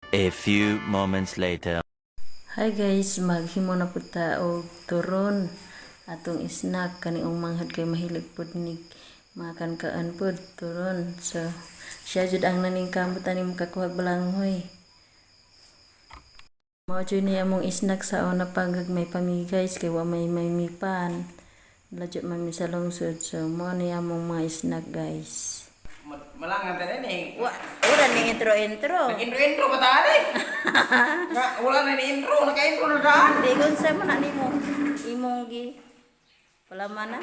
A few moments later. Hi guys, maghimo na pud ta og turon atong snack kani ang manghod kay mahilig pud ni mga kankaan pud turon. So siya jud ang naningkamot ani makakuha og balanghoy. Mao jud ni among snack sa una pag may pami guys, kay wa may may mipan. Ladyo man mi sa lungsod. So mao ni among mga snack, guys. Malangan tayo ni. Wa ura ni intro intro. Nag-intro-intro pa tayo eh. Nga, wala na ni intro, naka-intro na daan. Di unsa man na nimo imong gi palamanan.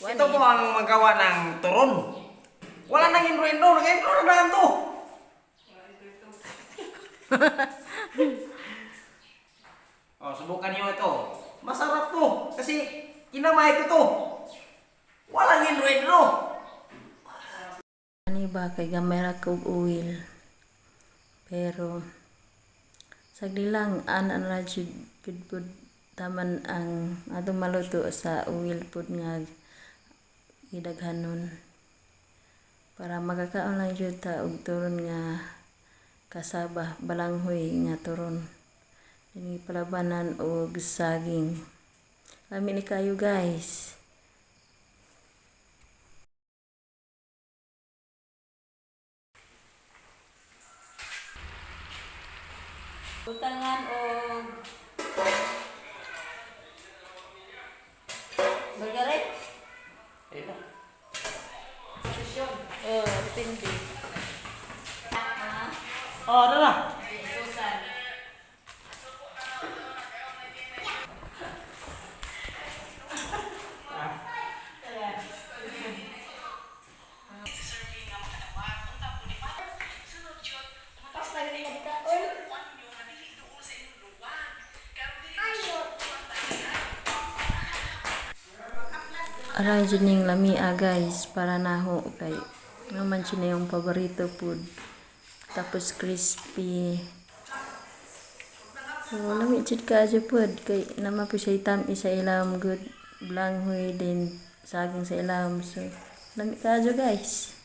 Ito po ang magawa ng turon. Wala nang intro-intro, naka-intro na daan to. Oh, subukan niyo ito. Masarap to kasi kinamay ko to. Walang intro-intro. Ani ba kay gamay ra ko og oil. Pero sagli lang ana na jud gud pud taman ang atong maluto sa oil pud nga gidaghanon. Para makakaon lang jud ta og turon nga kasaba, balanghoy nga turon. Dinhi palabanan og saging. Lami ni kayo, guys. Butangan og Margaret? Ito. Oh, depende. Oh, ano na? Aray jud ning lamia guys, para naho kay naman jud na yung paborito food. Tapos crispy. So lami jud kaayo pod kay naman po siya tam-is sa ilam good, blanghoy din, saging sa ilam. So lami kaayo, guys.